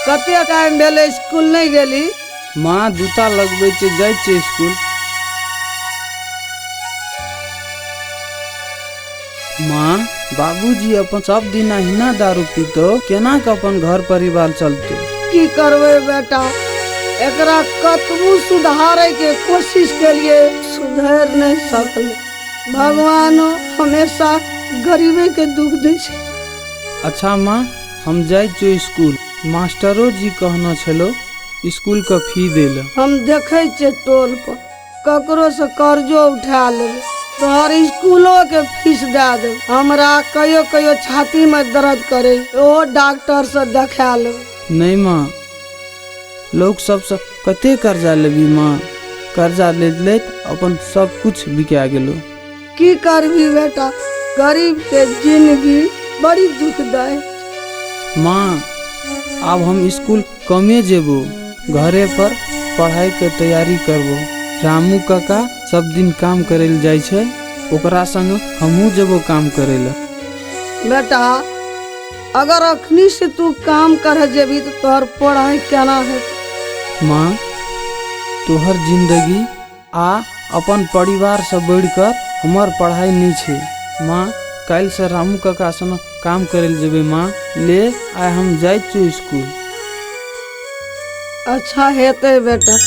कते टाइम भेलै स्कूल नहि गेली? माँ जूता लगबै छै, जाइ छियै स्कूल। माँ, बाबूजी अपन सब दिन अहिना दारू पीतो, केना के अपन घर परिवार चलतो? की करबै बेटा, एकरा कतबो सुधारे के कोशिश केलिए, सुधर नहीं सकले। भगवान हमेशा गरीबे के दुख दै छै। अच्छा माँ, हम जाइ छियै स्कूल। मास्टरो जी कहना छलो स्कूल के फी दै लए। हम देखै छियै टोल पर ककरो से कर्जो उठा लेबै, तोहर स्कूलो के फीस दए देब। हमरा कहियो कहियो छाती में दर्द करे, ओहो डॉक्टर से देखा लेबै। नहीं माँ, लोग सबसे कते कर्जा लेबी माँ? कर्जा लेत लेत अपन सब कुछ बिका गेलो। की करबी बेटा, गरीब के जिंदगी बड़ी दुखदायक। माँ, आब हम स्कूल कमे जेबो, घरे पर पढ़ाई के तैयारी करबो। रामू काका सब दिन काम करे ले जाइ छै, ओकरा संग हमहूँ जेबो काम करे ले। बेटा, अगर अखनी से तू काम करे जेबी तो तोहर पढ़ाई केना हेतौ? माँ, तोहर जिंदगी आ अपन परिवार से बढ़िकर हमर पढ़ाई नहीं छै। माँ, काल्हि से रामू काका संग काम करे ले जेबै। माँ, ले आइ हम जाइ छियौ स्कूल। अच्छा हेतै बेटा।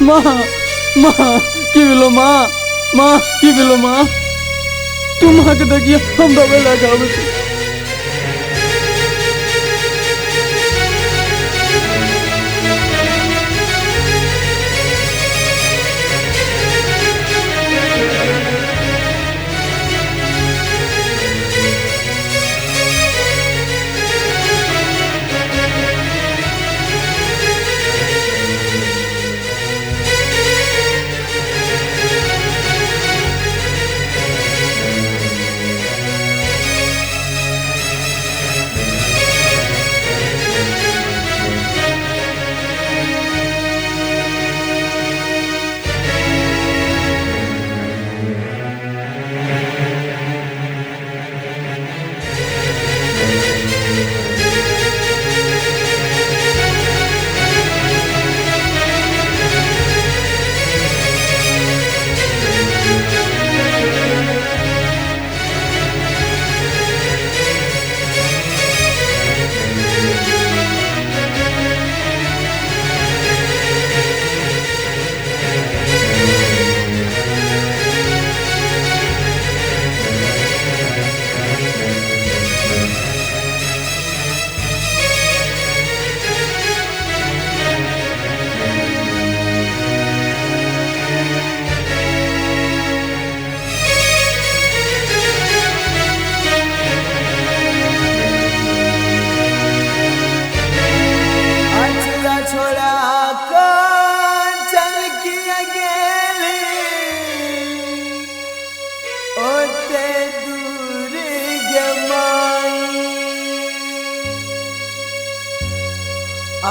माँ माँ की भेलो माँ माँ की भेलो माँ तू माँ के देखिए हम दवाई लए के आबै छी।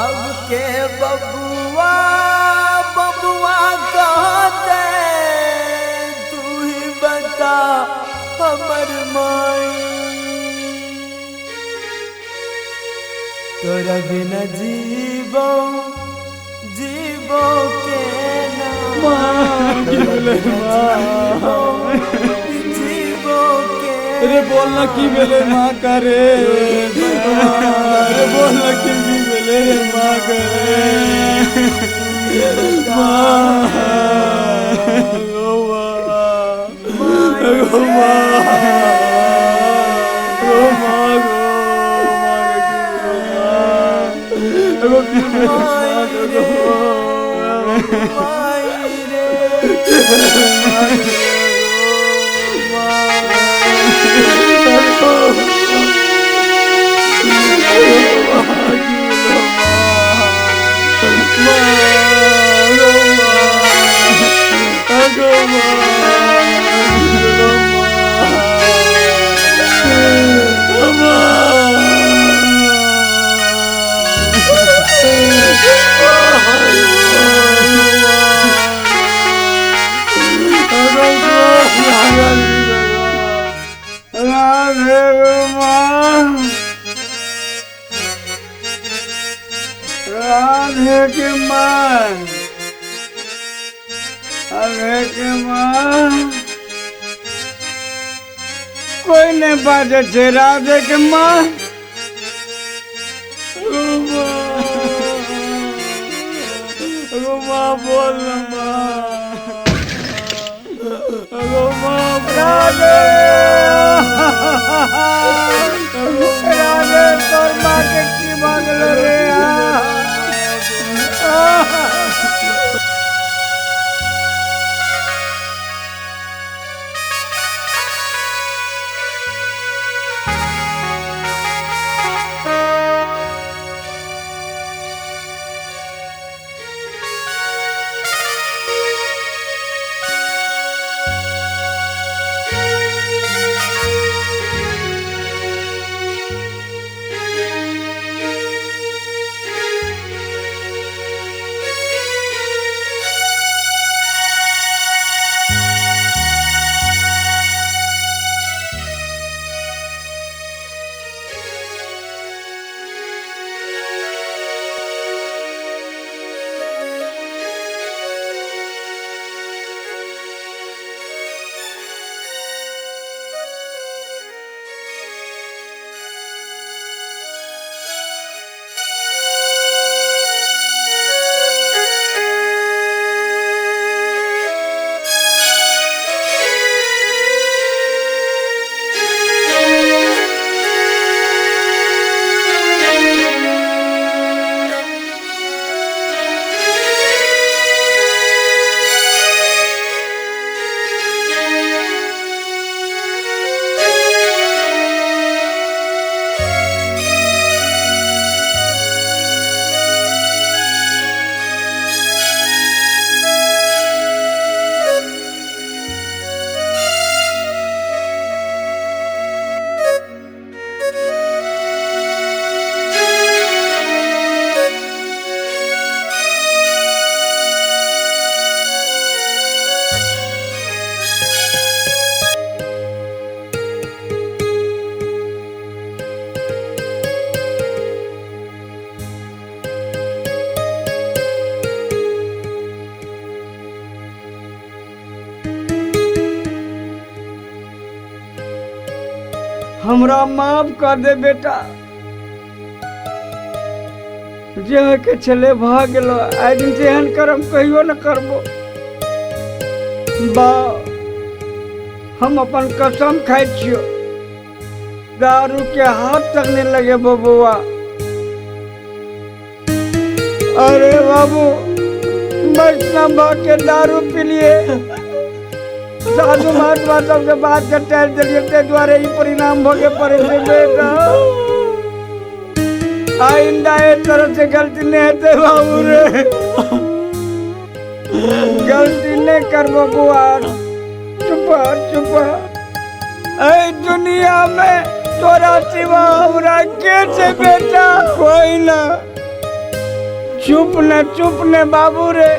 अब के बबुआ बबुआ कहते तू ही बता हमर माई तोरा बिना जीवो जीवो के ना जीवो के रे बोलना की भेलै माँ का रे अरे बोलना की भेलै रे माँ का रे माँ गो माँ गो माँ गो माँ गो माँ की गो माँ गो राधे के माँ राधे के माँ कोई नहीं बाजे छे राधे के माँ गो माँ बोल माँ गो माँ राधे राधे तोर माँ के की मांगलो रे। हमरा माफ कर दे बेटा। जे होइके छलै भऽ गेलो, आइ दिन से एहन करम कहियो न करबो। बा, हम अपन कसम खाइ छियो, दारू के हाथ तक नहीं लगेबो बौआ। अरे बाबू, वैष्णव भऽ के दारू पीलिए, साधु महात्मा सबके बात के टालि देलियै, ताहि दुआरे ई परिणाम भोगे पड़ै छै बेटा। आइंदा एहि तरह से गलती नहीं हेतै बाबू रे, गलती नहीं करबो बौआ। चुप चुप, एहि दुनिया में तोरा सिवा हमरा के छै बेटा? कोई ना। चुप ने, चुप ने बाबू रे।